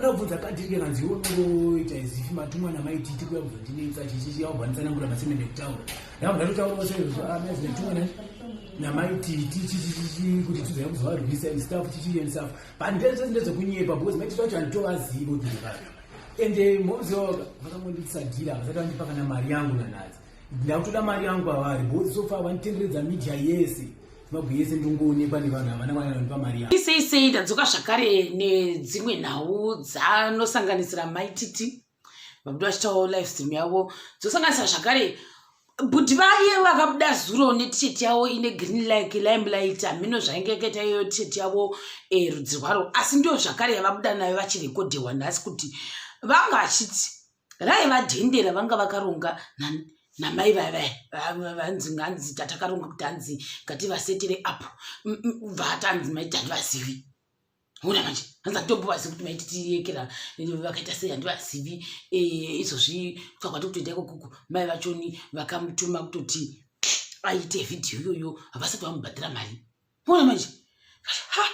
Ndapinda kubvunza kadhiri kanzi iwe unongoita izifi matumwa namaititi kuya kuzondinetsa chichichi yabva nditsanangura masemende kutaura. Ndabva ndatotaurawo seizvo ah matumwa namaititi chichichichi kuti tizouya kuzovarwisa and stuff chichi and stuff. But ndezvese ndezvekunyepa because maititi vacho handitovazivi kuti ndevaya. Ende moziva vakangonditsagira vasati vandipa kana mari yangu nanhasi. Ndakutoda mari yangu kwavari because so far vanditenderedza media yese. Zimbabwe yese ndongoonekwa nevanhu havana mwana vandipa mari yangu. Sei sei ndadzoka zvakare nedzimwe nhau dzanosanganisira maititi vabuda vachitawo live stream yavo dzosanganisira zvakare bhudhi vaye vakabuda zuro netisheti yavo ine green like lime light hamino zvainge yakaita iyoyo tisheti yavo eh, rudzi rwaro asi ndiyo zvakare yavabuda nayo vachirekodhewa nhasi kuti vanga vachiti raiva dhende ravanga vakaronga namai vaya vanzi nganzi tatakaronga kuti hanzi ngativasetere up vatanzi maiti handivazivi ona manje hanzi handitombovazivi kuti maiti tiyekera vakaita sei handivazivi eh, izvozvi twakwati kutoenda ikokuku mai vachoni vakamutuma kutoti aite vhidhiyo iyoyo havasati vamubhadhira mari ona manje ha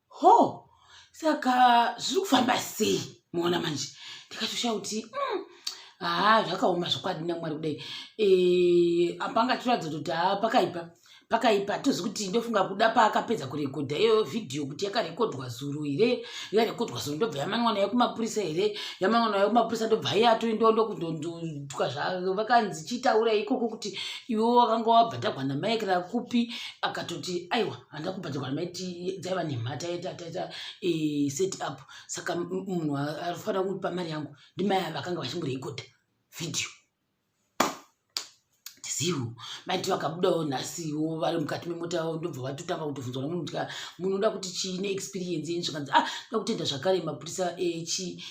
ho saka zviri kufamba sei moona manje ndikatoshaa kuti haa zvakaoma zvokwadi namwari kudai eh, apa angatiratidza kuti haa pakaipa pakaipa tozi kuti ndofunga kuda paakapedza kurekodha iyoyo vhidhiyo kuti yakarekodwa zuro here yarekodwa zuro ndobva yamanwa nayo kumapurisa here yamanwa nayo kumapurisa ndobva iye atoendondokundondwa zvavakanzi chitaura ikoko kuti iwe wakanga wabhadhagwa namaekera kupi akatoti aiwa handina kubhadharwa namaiti dzaiva nemhata taita taita eh, set up saka munhu anofanira kundipa mari yangu ndimai ava vakanga vachimborekodha vhidhiyo tizivo maiti vakabudawo nhasiwo vari mukati memota yavo ndobva vatotanga kutobvunzwa nemunhu kuti munoda kuti chii neexperience yenyu zvikanzi ah ndoda kutenda zvakare mapurisa echi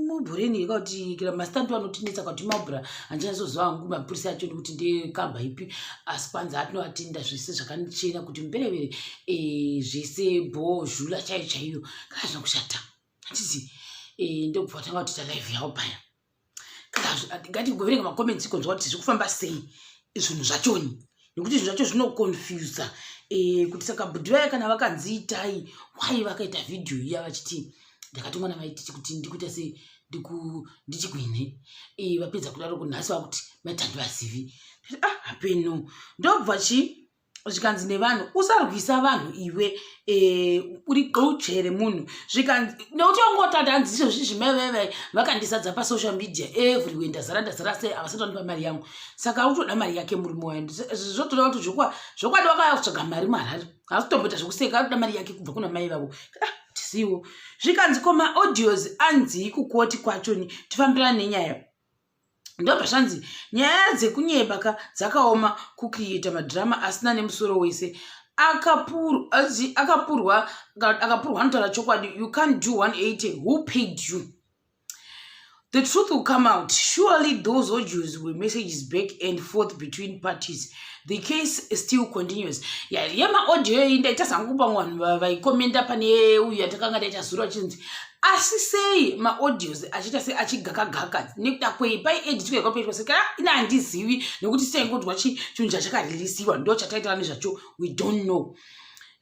mubhureni yekakuti kira mastandu anotinetsa kwakuti mabhura handichazoziva hangu mapurisa acho nekuti ndekamba ipi asi kwanzi atinoatenda zvese zvakachena kuti muperevere e, zvese bho zhula chaiyo chaiyo kana zvina kushata handizi e, ndobva vatanga kutiita live yavo paya ngatigoverenga macomments ikonzwa kuti zviri kufamba sei zvinhu zvachoni nekuti zvinhu zvacho zvinoconfusa eh, kuti saka bhudhi vaya kana vakanzi itai why vakaita vhidhiyo iya vachiti ndakatumwa namaititi kuti ndikuita sei ndichigwinhe eh, vapedza kudaro kunhasi vakuti maiti handivazivi ah hapeno ndobva chii zvikanzi nevanhu usarwisa vanhu iwe e, uri gqoche remunhu zvikanzi nekuti wangotati hanzi izvozvi zvimeveve vakandisadza pasocial media everywhere ndazara ndazara sei havasati vandipa mari yangu saka utoda mari yake murume wayo zvotoda kuti zvokwadi wakauya kutsvaga mari muharare haasi kutomboita zvekuseka akuda mari yake kubva kuna mai vavo ah, tisiwo zvikanzi ko maaudios anzii kukoti kwachoni tifambirane nenyaya ndobva zvanzi nyaya dzekunyeba ka dzakaoma kucreata madrama asina nemusoro wese akapurwa akapurwa anotaura chokwadi you can't do 180 who paid you the truth will come out surely those audios were messages back and forth between parties the case still continues yeah, yemaaudio iyi ndaita zangu kupa vanhu vaikomenda pane uyu yatakanga taita zuro achinzi asi sei maaudios achiita se achigakagaka nekuda kwei paieditwa yakapeitwa se kana ina handizivi nekuti seingonzwa chinhu chachakareleasiwa ndo chataitira nezvacho we don't know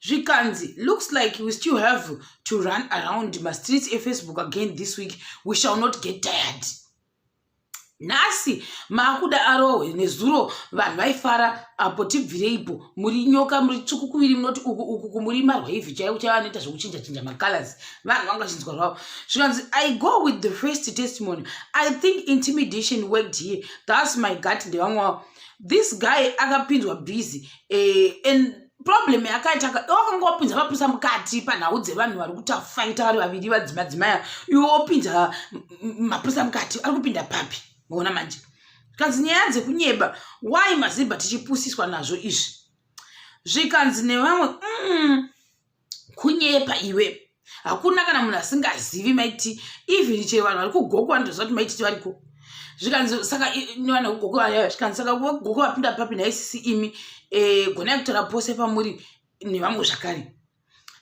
zvikanzi looks like we still have to run around mastreets efacebook again this week we shall not get tired nhasi maakuda arohwe nezuro vanhu vaifara apo tibvireipo muri nyoka muri tsvuku kuviri munoti uku uku kumurima rwaivhi chaivo chaivo anoita zvekuchinja chinja macolors vanhu vanga vachinzwa rwavo zvikanzi i go with the first testimony i think intimidation worked here thats my gut ndevamwe wavo this guy akapinzwa busy eh, and problem yakaita wakanga wapinza mapurisa mukati panhau dzevanhu vari kutafaita vari vaviri vadzimadzimaya iwe wopinza mapurisa mukati ari kupinda papi maona manje zvikanzi nyaya dzekunyeba why mazimba tichipusiswa nazvo izvi zvikanzi nevamwe kunyepa iwe hakuna kana munhu asingazivi maiti even chero vanhu vari kugokwa vanotoziva kuti maititi variko zvikanzi saka vanhu vekugokwa zvikanzi saka vekugokwa vapinda papi nhaisisi imi eh, gonai kutaura pose pamuri nevamwe zvakare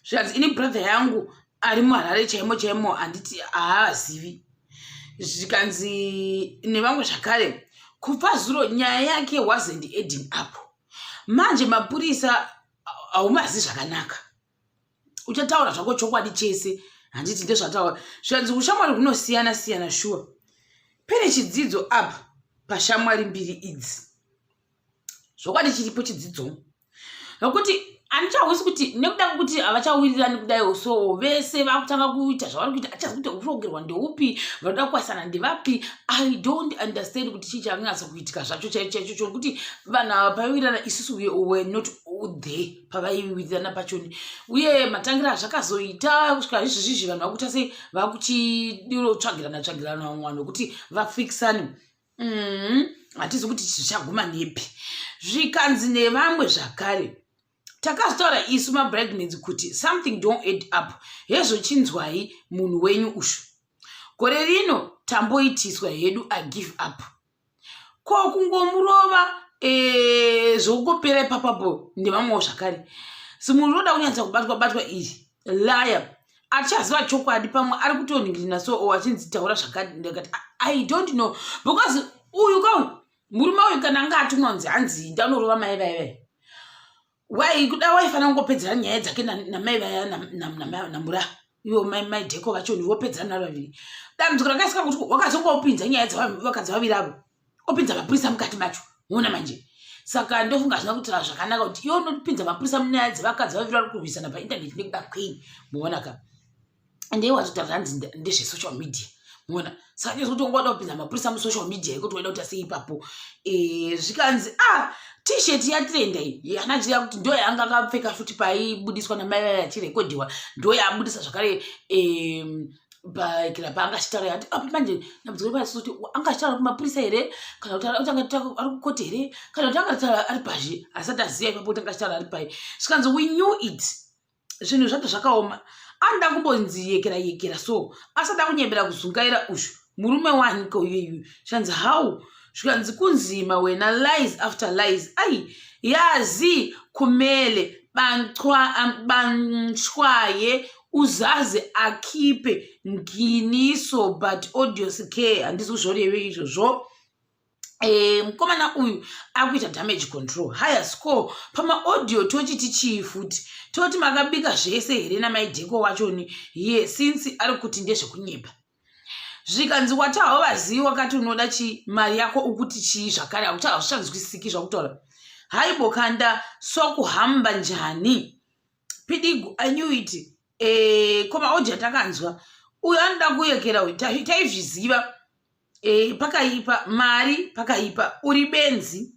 zvikanzi ini brother yangu ari muharare chaimo chaimo handiti haazivi zvikanzi nevamwe zvakare kubva zuro nyaya yake wasn't adding up manje mapurisa haumazi zvakanaka uchataura zvako chokwadi chese Handiti ndezvataura zvikanzi ushamwari hunosiyana siyana shuwa. Pene chidzidzo apa pashamwari mbiri idzi. Zvokwadi chiripo chidzidzo nokuti handichahwisi kuti nekuda kwekuti havachawirirani kudai so vese vakutanga kuita zvavari kuita achazi kuti kurongerwa ndeupi, vanoda kukwasana ndevapi. I don't understand kuti chii chakanyatsa kuitika zvacho chaicho chaicho chokuti vanhu ava paiwirirana, isusu we were not there pavaiwirirana pachoni. Uye matangira azvakazoita kusvika izvizvizvi, vanhu vakuita sei, vakuchirotsvagirana tsvagirana vamwe vanhu vekuti vafikisane. Hatizi kuti zvichaguma nepi. Zvikanzi nevamwe zvakare, takazotaura isu mabridemaids kuti something don't add up. Hezvo, chinzwai munhu wenyu ushu, gore rino tamboitiswa hedu. I give up. Ko kungomurova zvokungopera ipapapo? Ndevamwewo zvakare, simunhu unoda kunyatsa kubatwa batwa iri laya achaziva chokwadi, pamwe ari kutoningirina so o achinzi taura zvakati. Ndakati I don't know, because uyu kauyu murume uyu kana anga atumwa kunzi hanzi ndanorova mai vai vai, wai kuda waifanira kungopedzera nyaya dzake namai vaya namura ivo mai Dheko vachoni, vopedzana navo vaviri. Dambudziko rakaisika kuti wakazongopinza nyaya dzevakadzi vaviri avo, opinza mapurisa mukati macho. Ona manje, saka ndofunga zvina kuitira zvakanaka kuti iwe unopinza mapurisa munyaya dzevakadzi vaviri vari kurwisana paindaneti nekuda kwei? Muona ka, ende iwe watotaura hanzi ndezvesocial media. Muona, saka ndezvekuti wanga wada kupinza mapurisa musocial media yekuti waida kuita sei ipapo? Zvikanzi ah, T-shirt yatrenda iyi yanachiya kuti ndo yaanga akapfeka futi paibudiswa namai vaya achirekodhiwa, ndo yaabudisa zvakare pakira paanga achitaura yati apa manje. Dambudziko repaisi kuti anga achitaura kumapurisa here, kana kuti anga ari kukoti here, kana kuti anga achitaura ari pazhi, asati aziva ipapo kuti anga achitaura ari pai. Zvikanzi we knew it. Zvinhu zvacho zvakaoma, anoda kumbonzi yekera yekera so asada kunyebera kuzungaira ushu murume waniko iyeyu. Zvikanzi how? Zvikanzi kunzima wena, lies after lies. Ai, yazi kumele banchwaye uzaze akhiphe nginiso, but audios care handisi kuzvoreve izvozvo. Mukomana uyu akuita damage control higher score pamaaudio. Tochiti chii futi? Toti makabika zvese here namaidheko wachoni ye, since ari kuti ndezvekunyepa? Zvikanzi wati hauvazivi, wakati unoda chi mari yako, ukuti chii zvakare? Akuti hazvichanzwisiki zvakutaura. Haibo, kanda sokuhamba njani pidigu? I knew it. Koma audio atakanzwa, uyu anoda kuyekera uyu, taizviziva. Pakaipa mari, pakaipa, uri benzi.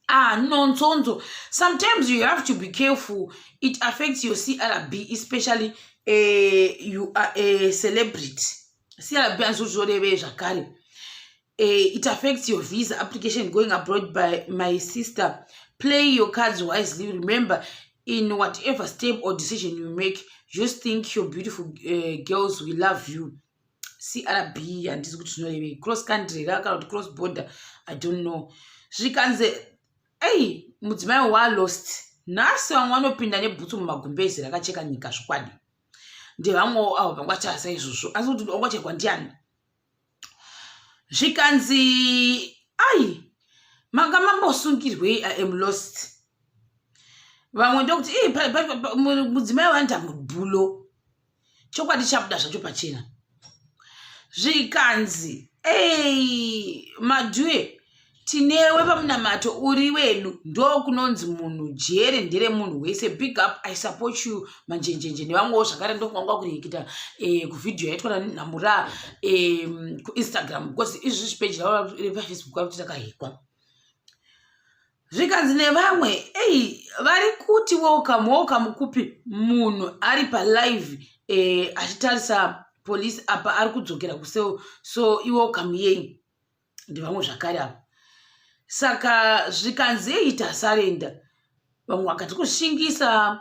Ah, nonzonzo. Sometimes you have to be careful, it affects your CRB, especially you are a celebrity. CRB anzozvoreve zvakare. It affects your visa application going abroad. By my sister, play your cards wisely. Remember, in whatever step or decision you make, just think your beautiful girls will love you. CRB handisi kuti zvinorevei, cross country kana kuti cross border, I don't know. Zvikanzi ei, mudzimai walost nhasi, vamwe vanopinda nebhutsu mumagumbezi rakacheka nyika. Zvokwadi ndevamwewo avo vangachaya saizvozvo, asi kuti wangachekwa ndiani? Zvikanzi ai, manga mambosungirwei? I am lost. Vamwe ndokuti mudzimai waenda mubhulo, chokwadi chabuda zvacho pachena. Zvikanzi ei, madhuye, tinewe pamunamato, uri wedu. Ndo kunonzi munhu jere nderemunhu wese. Big up, I support you manjenjenje. Nevamwewo zvakare ndokwanga kureketa kuvhidhiyo yaitwa namura kuInstagram, because izvi zvipeji ravo repaFacebook vari kuti rakahekwa. Zvikanzi nevamwe ei, vari kuti welcome, welcome kupi? Munhu ari palive achitarisa polisi apa ari kudzokera kuseo, so iwelcome yei? Ndevamwe zvakare avo. Saka zvikanzi ei, tasarenda. Vamwe vakati kushingisa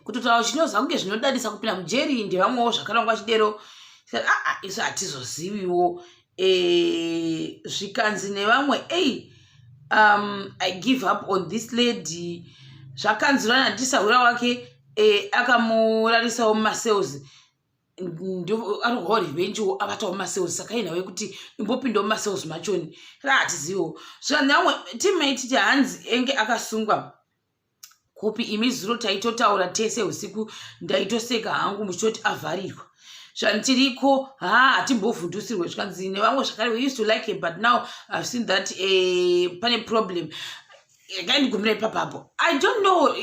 kutotaura chinoza kunge zvinodadisa kupinda mujeri. Ndevamwewo zvakare vanga vachidero. Aa, isu hatizoziviwo. Zvikanzi nevamwe ei, I give up on this lady. Zvakanzirwa natisahwira wake akamurarisawo mumacells, arikuhwa revenge, avatawo mumacells. Saka inhau yekuti imbopindawo mumacells machoni ra hatiziviwo. Zvikanzi vamwe teammate ti hanzi enge akasungwa. Kupi imi zuro taitotaura tese usiku ndaitoseka hangu muchitoti avharirwa zvandiriko ha hatimbovhundusirwe zvikanzi nevamwe zvakare we used to like him but now i've seen that eh, pane problem ngaindigumira ipapapo i don't know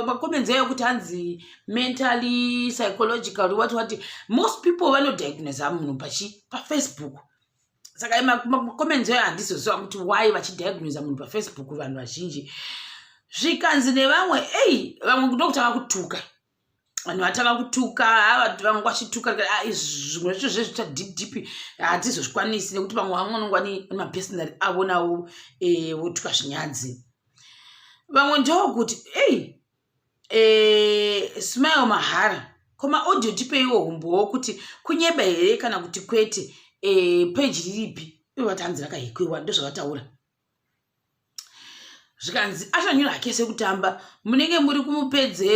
macomments ayo kuti hanzi mentally psychological what what most people vanodiagnosa munhu pachi pafacebook saka macomments ayo handizoziva kuti why vachidiagnosa munhu pafacebook vanhu vazhinji zvikanzi nevamwe ei vamwe ndokutanga kutuka vanhu vatanga kutuka vamwe vachituka ah, zvimwe zvacho zvezvita deep deep hatizozvikwanisi nekuti vamwe vamwe vanongwa nemapersonal avo navo eh, votuka zvinyadzi vamwe ndokuti ei eh, smile mahara ko maaudio tipeiwo humbowo kuti kunyeba here kana kuti kwete eh, peji riripi ivo vati hanzi rakahekwewa ndozvavataura zvikanzi achanyora hake sekutamba munenge muri kumupedze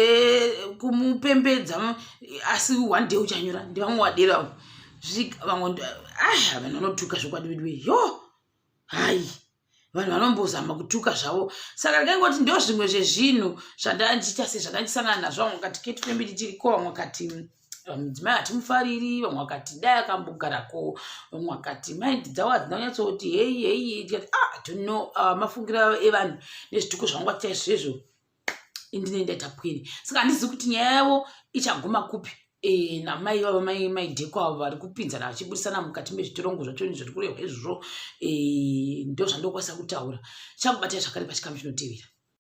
kumupembedza asi one day uchanyora ndevamwe waderawo vamwe ah, vanhu vanotuka zvokwadi veduwe yo hai vanhu vanombozama kutuka zvavo saka ndikaingoti ndo zvimwe zvezvinhu zvandandiita se zvandandisangana nazvo vamwe vakati cat family tiriko vamwe vakati mudzimai hatimufariri vamwe vakati dai akambogarako vamwe vakati mind dzavo hadzina kunyatsoti hei hei tikati ah don't know uh, mafungiro evanhu nezvituko zvangu vatiita izvezvo indine ndaita pwini saka handizivi kuti nyaya yavo ichaguma kupi e, namai vavo mai maidheko avo vari kupinzana vachibudisana mukati mezvitorongo zvacho nezviri kurehwa izvozvo e, ndo zvandokwanisa kutaura chakubatai zvakare pachikamu chinotevera.